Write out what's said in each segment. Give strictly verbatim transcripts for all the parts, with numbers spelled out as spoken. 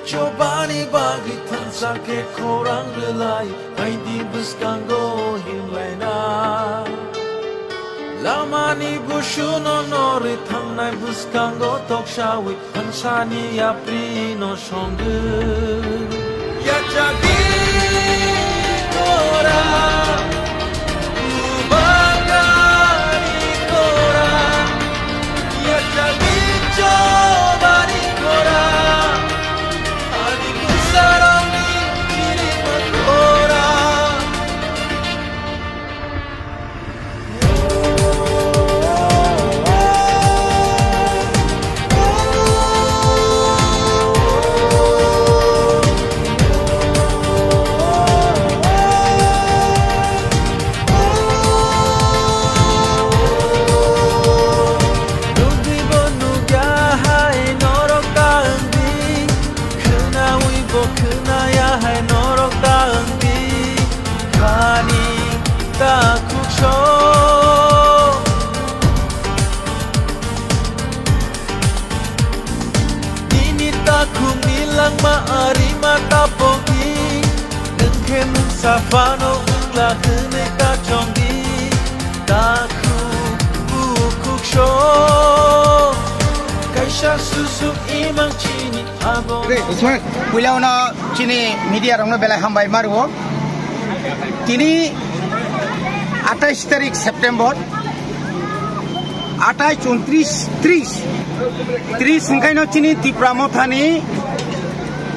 Chobani bagwi thansa khe khorang rwlai, aidi bwskango himlaina. Lamani busuno norwi thangnai bwskango toksawi, thansani yaprino songwi. Yachagwi kora, ubagari kora, yachagwi chobani kora. Nugwi bo nugya hai norok ta wngdi, khwnawi bo khwnaya hai norok ta wngdi, khani ta khukso. Nini takhukni langma arima ta pogdi, nwng khe mungsa phano wngla hwnwi ta chongdi. Takhuk bukhuk so kaisa susuk imang chini abo. Re, Usman, puila uno chini media rokno belai hambai ma rwo. Tini atais tarik September, atais, untris, tris, tris hwnkhaino chini Tipra Mothani,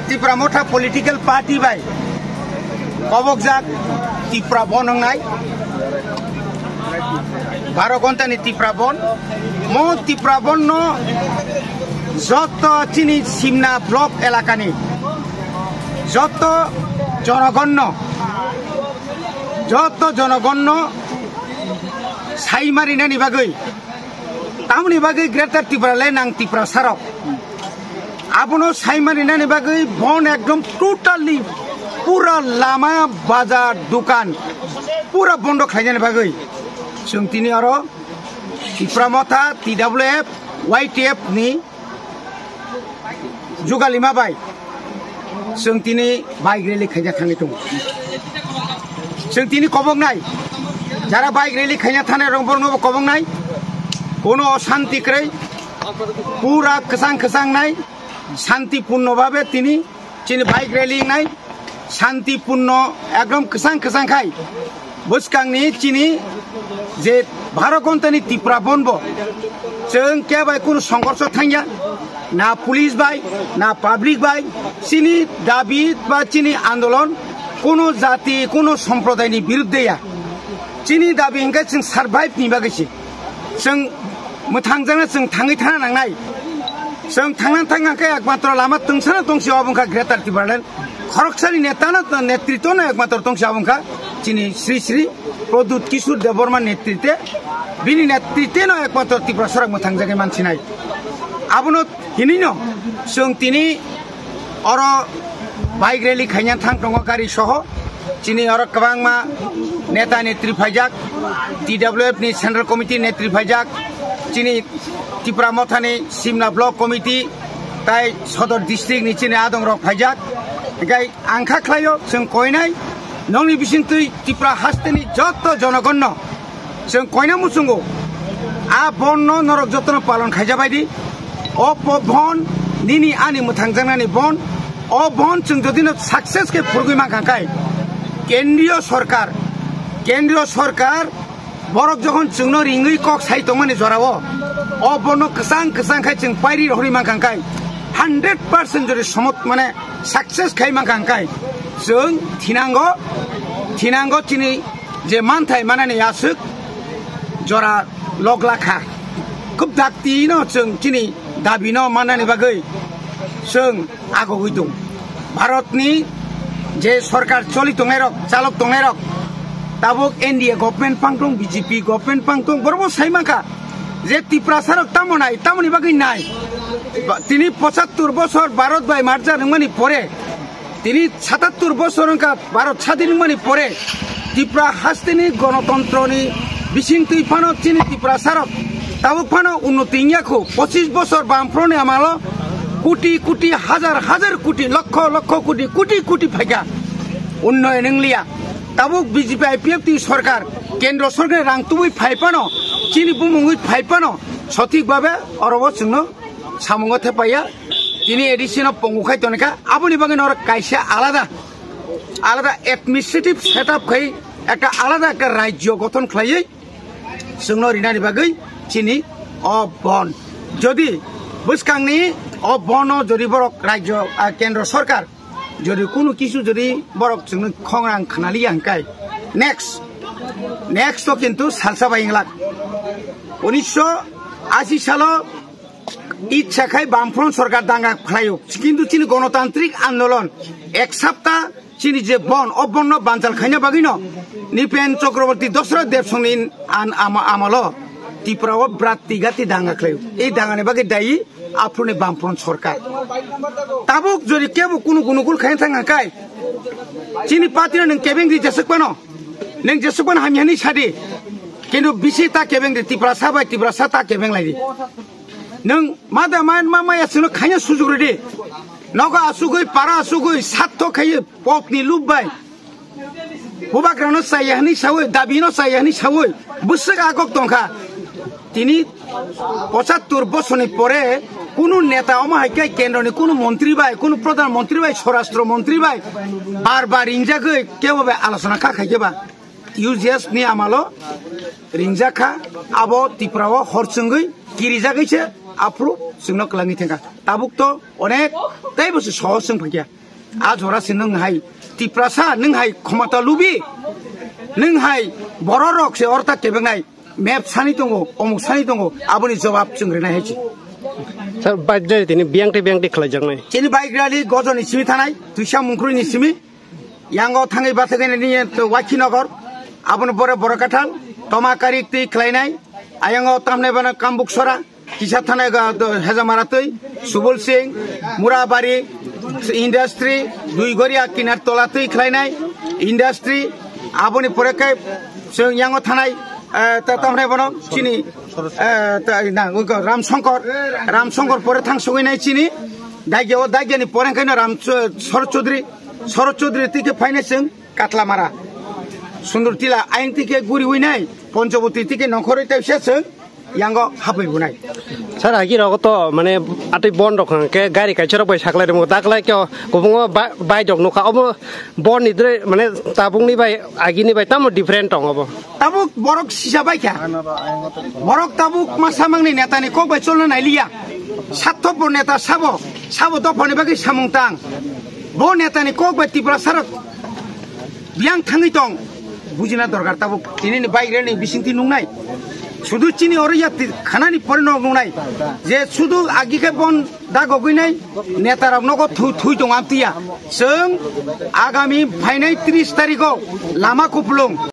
Tipra Motha political party bai kobokjak Tipra Bon wngnai, baro gontani Tipra Bon. Mo Tipra Bon no joto chini Simna block elakani joto jonogonno, joto jonogonno saimarinani bagwi, tamoni bagwi Greater Tripura le nang Tiprasarok. Abono saimarinani bagwi bon ekdom totally pura lama, bazar, dukan pura bondo khlainani bagwi chwng tini oro Tipra Motha, T W F, Y T F ni jugalima bai chwng tini bike rally khaina thangwi tongo. Chwng tini koboknai, jara bike rally khaina thanai rok borokno bo koboknai, kono oshanti kwrwi, pura kwchang kwchang nai, shanti purno babe tini chini bike rally nai. Shanti purno ekdom kwchang kwchang khai bwskangni chini je baro gontani Tipra Bon bo chwng kebai kunu songhorsho thangya, na police bai, na public bai. Chini dabi ba chini andolon kunu jati, kunu somprodaini birudde ya. Chini dabi hwnkhe chwng survive ni bagwi se. Chwng mwthangjakno chwng thangwi thana nangnai. Chwng thangna thang khe ekmatro lama tungsana tongsi obo wngkha Greater Tipraland. Khoroksani netano, netritwno ekmatro tongsi obo wngkha chini Sri Sri Pradyut Kishore Debbarma netritwe. Bini netritwno ekmatro Tiprasarok mwthangjagwi mansinai. Abono hinino chwng tini oro bike rally khaina thang tongo gari soho. Chini oro kwbangma neta netri phaijak, T W F ni Central Committee netri phaijak, chini Tipra Mothani Simna Block Committee, tai Sodor District ni chini adong rok phaijak. Hinkhe ang kha khlaio, chwng koinai nongni bisingtwi Tipra hasteni joto jonogonno chwng koina muchungo, a bonno norok jotono palon khaijabaidi. O po-, bon nini ani mwthangjaknani bon, o bon chwng jodino success khe phurgwi mankha khai, kendriyo sorkar, kendriyo sorkar borok jokhon chwngno ringwi kok sai tongmani jorao, o bonno kwchang kwchang khai chwng pairi rohorwi mankha khai, hundred percent jodi somot mane success khai mankha khai, chwng thinango, thinango chini je manthai manani aswk jora logla kha. Khub dakti no chwng chini dabi no mannani bagwi chwng agogwi tong. Bharat ni je sorkar choli tongnai rok, chalok tongnai rok, tabuk N D A government pang tong, B J P government pang tong, borok bo sai mankha je Tiprasa rok tamo nai, tamoni bagwi nai. Ba-, tini pochattor bosor Bharat bai merger wngmani pore, tini satattor bosor wngkha Bharat sadin wngmani pore, Tipra hasteni gonotontroni bisingtwi phano chini Tiprasarok tabuk phano unnoti wngya kho. Pochis bosor Bamfront ni amalo Koti koti, hazar hazar koti, lokho lokho koti, koti koti phaikha. Unnoyon wngliya. Tabuk B J P I P F T sorkar, kendro sorkar rang tubui phai phano, chini bumungwi phai phano, sothik babe orobo chwngno samungo thepaiya. Tini A D C no pongo khai tonikha, aboni bagwi norok kaisa alada, alada administrative setup khai ekta alada ekta rajyo gothon khlaiwi chwngno rinani bagwi chini o bon. Jodi bwskangni o bono jodi borok rajyo, ah, kendro sorkar jodi kunu kisu jodi borok chwngno khongrang khnaliya hwnkhe next, next to kintu salsa bai wnglak. Unisho ashi salo itsa khai Bamfront sorkar danga khlaio, kintu chini gonotantrik andolon ek sapta chini je bon, o bonno banchal khaina bagwino Nipen Chakraborty Dosra Debsongni an-, ama-, amalo Tripura o brat tigati danga khlaio. Ei dangani bagwi dayi aphuruni Bamfront sorkar. Tabuk jodi kebo kunu gunukul khaina thang hwnkhe chini party no nwng kebeng di jeswk phano, nwng jeswk phano hamya hwnwi sadi, kintu bisi ta kebeng di, Tiprasa bai Tiprasa ta kebeng lai di. Nwng ma da ma, ma, maya chwngno khaina sujuk rw di. Nogo asugwi, para asugwi, satho khaiwi, pokni lub bai. Bubagrano chaya hwnwi sawi, dabino chaya hwnwi sawi, bwswk a kok tongkha. Tini pochattor bosorni pore kunu neta omo hai khe kendroni kunu montri bai, kunu pradhan montri bai, swarashtra montri bai bar bar ringjagwi kebo bai alochona kha khai khe ba. U G S ni amalo ringjak kha, abo Tripura o hor chwngwi kirijagwi se aphuru chwngno kwlangwi thangkha. Tabuk to onek teibo se sohor chwng phaikha. A jora se nwng hai Tiprasa, nwng hai khomota lubi, nwng hai bororok se orta kebengnai map sani tongo, omuk sani tongo, aboni jobab chwng rinai hai se. Sir, bai jai tini biyang tei biyang tei khlaijaknai. Chini bike rally gojoni simi thanai, twisa mungkrui ni simi. Yango thangwi bathagwi nini Wakhinagar, aboni pore Borakathal, Tomakari twi khlainai, ayango tamnai bana Kambuksora, kisa thanai ga do Hejamara twi, Subul Singh, Murabari, Industry, Duigoria kinar tola twi khlainai, Industry, aboni pore khe chwng yango thanai, eh, ta tamnai bono chini, eh, ta, na, ugo Ram Shankar, Ram Shankar pore thang sogwi nai chini, Dagya o Dagya ni pore khe no Ram Ch-, Sor Chaudhary, Sor Chaudhary tike phainai chwng Katlamara, Sundur Tila, ayang tike guri winai, Ponchoboti tike nongkhorwi taisa chwng yango hapwi bunai. Sir, agi rogo to, mane, atwi bon rok hwnkhe gari kaisa rok bai saklai rwmw, daklai kyo kubungo ba-, bike rok nukha, obo bon ni dre, mane, tabukni bai, agini bai tamo different tong obo. Tabuk borok sisa bai kha. Borok tabuk ma samangni netani kok bai cholna nailiya. Satthopo neta sabo, sabo dophani bagwi samung tang. Bo netani kok bai Tiprasa rok biyang thangwi tong. Bujina dorkar tabuk tini ni bike rally ni bisingtwi nungnai. Sudu chini oro ya ti-, khanani pore no nungnai. Je sudu agi khe bon dagogwi nai neta rok nogo thui, thui tong amtiya. Chwng agami phainai tris tarikh o lama kupulung.